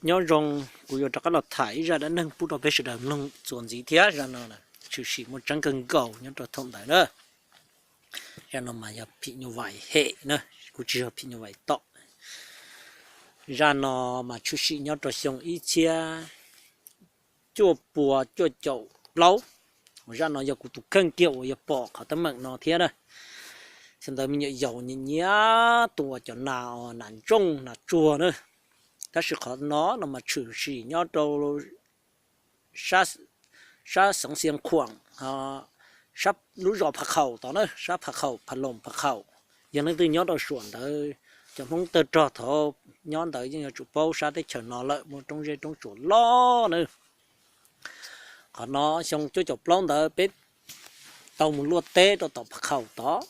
Nyob zoo, kuv yuav rov qab los tham ib zaj dab neeg pub rau peb sawv daws mloog txuas ntxiv thiab. Zaj no tshwm sim muaj tseeb kawg nkaus nyob rau thaum ntawd na. Zaj no mas yog phim nyuj vais hem na, kuj tsis yog phim nyuj vais tom. Zaj no mas tshwm sim nyob rau xyoo ib txhiab cuaj pua cuaj caum plaub. Zaj no yog kuv tus kheej kiag uas yog pom qhov teeb meem no thiab na. Xyoo ntawd me nyuam yaus nyiam nyiam tua cov nas, nas ntsooj nas tsuag na. Tab sis qhov no no mas tshwm sim nyob rau sab Xeev Xias Khuam, sab lub zos Pha Khaum tod na, sab Pha Khaum, Pha Loos Pha Khaum. Yog leej twg nyob rau suam ntawd, cov Hmoob tawg rog thaum nyob ntawd yeej yuav tsum paub sab teb chaws no lawm, muaj roob zeb roob tsuas loj na. Qhov no xyoo cuaj caum plaub ntawd peb tau mus luaj teb rau tom Pha Khaum tod.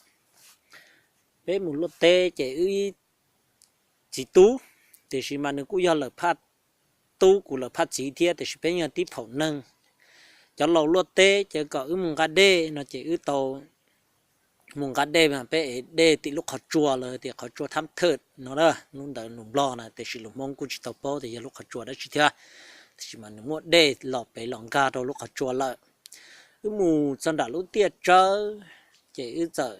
Peb mus luaj teb ces wb txiv tub, tiam sis mas nws kuj yog lawm phaj tub kuv lawm phaj txiv thiab, tiam sis peb yog tib phaum neeg. Cov laus luaj teb ces kom wb mus nqa dej no ces wb tau mus nqa dej mas peb ev dej tim lub qhov tsua lawv tias qhov tsua Thab Thwm no, lub ntawd lus Nplog na, tiam sis lus Hmoob kuj tsis tau paub tias yog lub qhov tsua dab tsi thiab. Tiam sis mas nws muaj dej los pem los nkag rau lub qhov tsua lawm. Wb mus txog nram lub tiaj tsawb, ces wb txawm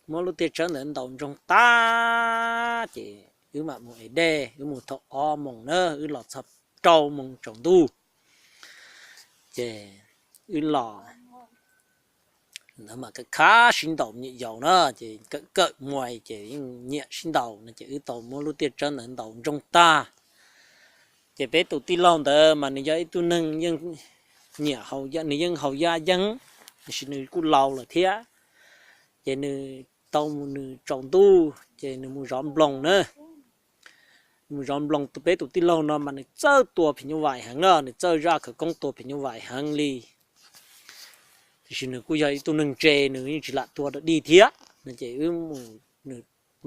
muab lub tiaj tsawb ntawd ntaus ntsoog tag, ces wb mam mus ev dej. Wb mus thaum ob moos na, wb los txog rau moos tsaus ntuj. Ces wb los ntawd mas kawm khav sib ntaus, me nyuam yaus na, ces kawm kawm muaj ces yeej nyiam sib ntaus no, ces wb tau muab lub tiaj tsawb ntawd ntaus ntsoog tag. Ces peb tus tij laug ntawd mas nws yog ib tug neeg yeej nyiam haus, nws yeej haus yaj yeeb, tiam sis nws kuj laus lawm thiab. Ces nws tau mus, nws tsaus ntuj ces nws mus zov nploos na. Mus zov nploos, tus peb tus tij laug no mas nws txawj tua phim nyuj vais heev na, nws txawj zaj khawv koob tua phim nyuj vais heev li. Tiam sis nws kuj yog ib tug neeg ntse, nws yeej tsis lam tua dog dig thiab no, ces wb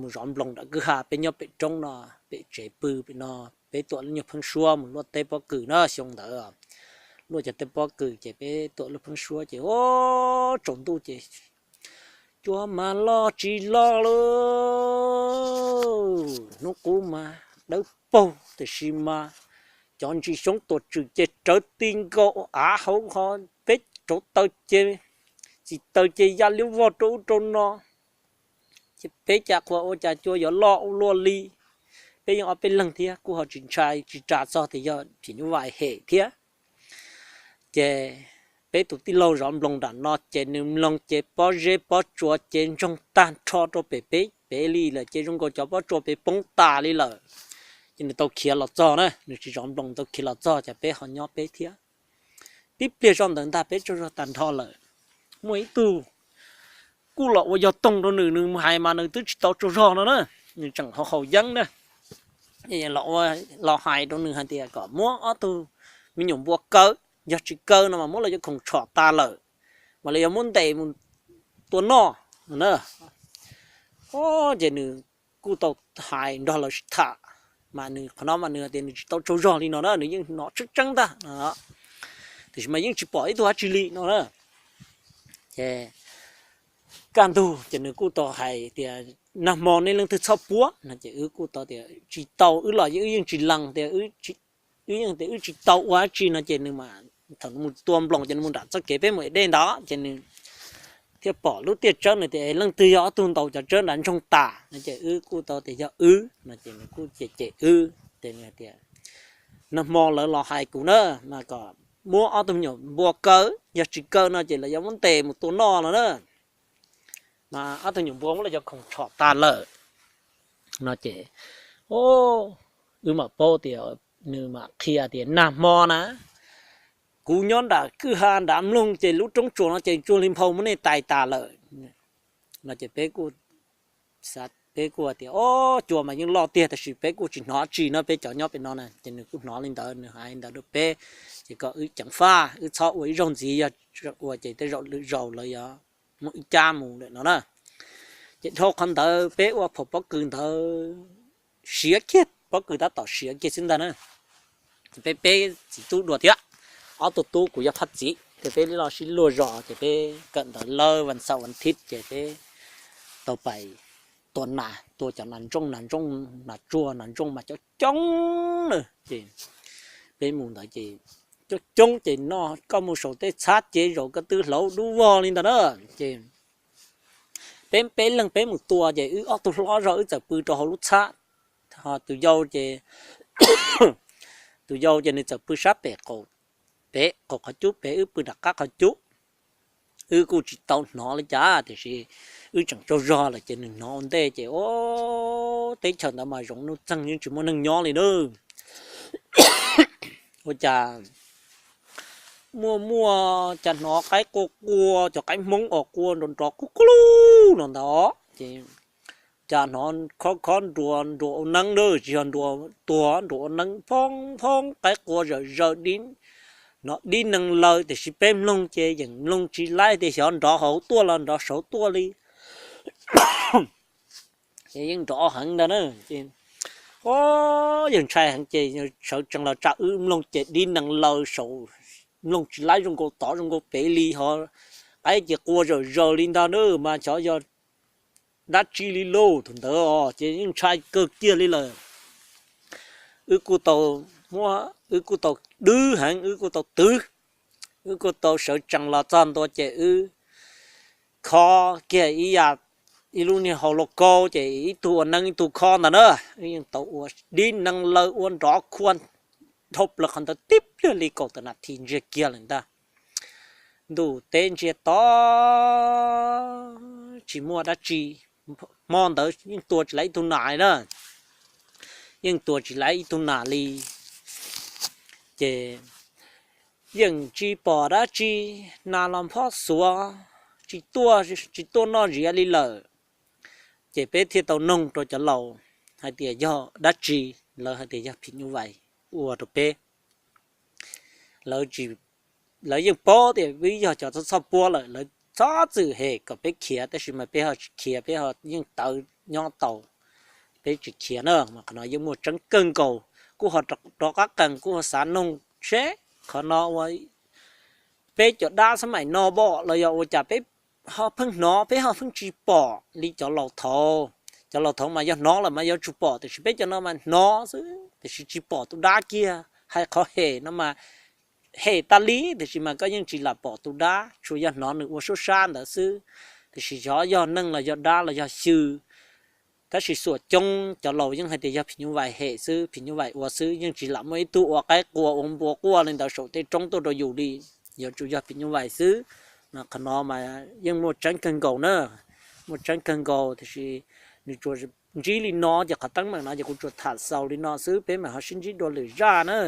mus zov nploos nram kwj ha, peb nyob pem roob no, pem tsev pw pem no, peb tuam lub nyuag pheeb suab mus luaj teb pob kws na, xyoo ntawd luaj cov teb pob kws ces peb tuam lub pheeb suab ces o, tsaus ntuj ces cua mas loj tsis loj lauj, hnub qub mas dawb paug, tiam sis mas cov ntsis xyoob tuam tswm ces rawv ti nkaus av hauv ho, peb rauv taws ces txim taws ces ya liab vog rau ub rau no. Ces peb cas qhuas ua cas cua yuav loj ua luaj li. Peb yeej ob peb leeg thiab, kuj ho tsis ntshai tsis ras txog tias yog phim nyuj vais hem thiab. Ces peb tus tij laug zov nploos nram no ces nws mloog ces pob zeb pob tsuas ces ntsoog tag nrho rau pem peb pem li lawm, ces zoo nkaus cov pob tsuas pem poob tas li lawm. Ces nws tau khiav los txog na, nws tsis zov nploos, tau khiav los txog ces peb ho nyob peb thiab. Tib pliag zoj ntawd ntag peb tsaug zog tag nrho lawm. Muaj ib tug kuj los ua yog toog rau nws, nws mus hais mas nws twb tsis tau tsaug zog no na, nws tseem haus haus yeeb na. Los hais rau nws hais tias kom muab ob tug me nyuam npua kaw, yog tsis kaw no mas muab lawv cov khoom tshom tas lawm, mas lawv yuav muab ntes mus tua noj no na. Ces nws kuj tau hais nrog lawv sib tham, mas nws qhov no mas nws tias nws tsis tau tsaug zog li no na, nws yeej hnov tseeb tseeb ntag no, tiam sis mas yeej tsis pom ib tug dab tsi li no na. Ces kaj ntug ces nws kuj tau hais tias nag hmo nej leej twg txhob puab no, ces wb kuj tau tias tsis tau, wb los wb yeej tsis lees tias, wb yeej tias wb tsis tau ua dab tsi no, ces nws mas thaum nws mus tua nploos ces nws mus nram txoj kev peb mus ev dej ntawd ces nws thiaj pom lub tiaj tsawb, nws tias leej twg yog ob tug ntaus cov tsawb nrad ntsoog tas no, ces wb kuj tau tias yog wb no, ces nws kuj cem cem wb ces nws tias nag hmo lawv los hais kuv na, mas kom muab ob tug me nyuam npua kaw, yog tsis kaw no ces lawv yuav muab ntes mus tua noj no na. Mas ob tug nyuam npua muab lawv cov khoom tshom tas lawm no ces, o, wb mam paub tias nws mam qhia tias nag hmo na kuv nyob nram kwj ha nrad mloog ces lub roob tsuas no ces tsuas li nphau muab nej tais tas lawm no. Ces peb kuj, peb kuj tias o, cua mas yeej loj tiag, tab sis peb kuj tsis hnov dab tsi no, peb cov nyob pem no na, ces nws kuj hnov li ntawd, nws hais li ntawd rau peb, ces kom wb ceev faj, wb txhob ua ib zaug ntxiv, yog ua ces tej zaum lwm zaus lawv yuav muab wb cab mus lawm no na. Ces dhau qhov ntawd peb ua phaum pob kws ntawd siav kiag, pob kws tab tom siav kiag xwb ntag na. Peb peb txiv tub dua thiab, ob tug tub kuv yog phaj txiv, ces peb los sib luag zos, ces peb kawm ntawv lawm vas xaum vas thib ces peb tau pais tua nas, tua cov nas ntsooj, nas ntsooj, nas tsuag, nas ntsooj mas coob coob na. Ces peb mus ntawd ces coob coob ces no koj mus saum tej txhab ces zaum koj twb hlauv dub vog li ntawd na. Ces peb peb leeg peb mus tua ces wb ob tug hlob zog wb txawm pw rau hauv lub txhab. Tus yau ces, tus yau ces nws txawm pw sab pem qaum, pem qaum qhov cub pem, wb pw nram qab qhov cub. Wb kuj tsis tau hnov li cas tiam sis wb tseem tsaug zog lawm ces nws hnov ua ntej ces, o, teb chaws ntawd mas zoov nuj txeeg yeej tsis muaj neeg nyob li na. Ua cas muaj muaj cas hnov qaib qua qua, cov qaib Hmoob os qua nrov nrov qub qub lug no ntawd ces cas hnov khob khob nruas nruas ua neeb na, tsis yog nruas tuag, nruas ua neeb phoob phoob, qaib qua zawm zaws, hnov dib nees laws tiam sis peb mloog ces yeej mloog tsis laib tias xyov nrov hauv tuaj los nrov saud tuaj li. Ces yeej nrov heev ntag na. Ces, o, yawg ntshai heev ces sawv tsees los tsa wb mloog ces dib nees laws saud, mloog tsis laib zoo nkaus tod zoo nkaus pem li hos, qaib ces qua zawm zaws li ntag na mas xyov yog dab tsi li lauj. Thaum ntawd ces yeej ntshai kawg kiag li lawm. Wb kuj tau muab, wb kuj tau dwb heev, wb kuj tau twv, wb kuj tau sawv tsees los txog ntua ces wb khob kiag ib yam, ib lub niag hau lauj kaub ces ib tug ua neeb ib tug khob ntag na. Wb yeej tau ua dib nees laws ua nrov khua dhau plaws qhov ntawd tib pliag li kaum tawm nas this ntsiag kiag lawm ntag. Ntuj teb ntsiag to, tsis muaj dab tsi, hmo ntawd yeej tua tsis laib ib tug nas li na, yeej tua tsis laib ib tug nas li. Ces yeej tsis pom dab tsi, nas los phob xuav, tsis tuaj, tsis tuaj noj ziav li lawm. Ces peb thiaj tau noog rau cov laus hais tias yog dab tsi, lawv hais tias yog phim nyuj vais ua rau peb. Lawv yeej paub tias peb yog cov txhob txhob puab lawm, lawv txhob txwm hem kom peb khiav, tab sis mas peb ho tsis khiav, peb ho yeej tawv nyob tau, peb tsis khiav na. Mas qhov no yeej muaj tseeb kawg nkaus, kuj ho rov qab qees kuj ho xav noog seb qhov no ua peb cov dab xab maim no pom los yog ua cas peb ho pheej hnov, peb ho pheej tsis pom li cov laus thaud. Cov laus thaud mas yog hnov lawm mas yuav tsum pom, tiam sis peb cov no mas hnov xwb tiam sis tsis pom tus dab kiag. Hais qhov hem no mas hem tas li, tiam sis mas koj yeej tsis lam pom tus dab, tsuas yog hnov nws ua suab sab ntawd xwb. Tiam sis xyov yog neeg los yog dab los yog xyw, tab sis xuam coob cov laus yeej hais tias yog phim nyuj vais hem xwb, phim nyuj vais ua xwb, yeej tsis lam muaj ib tug ua qaib qua ua npua quaj li ntawd saum tej roob tuaj rau yus li. Yuav tsum yog phim nyuj vais xwb. Qhov no mas yeej muaj tseeb kawg nkaus na, muaj tseeb kawg nkaus, tiam sis nws tsuas ntsib li no ces qhov teeb meem no ces kuv tsuas tham xaus li no xwb, peb mam ho sib ntsib dua lwm zaj na.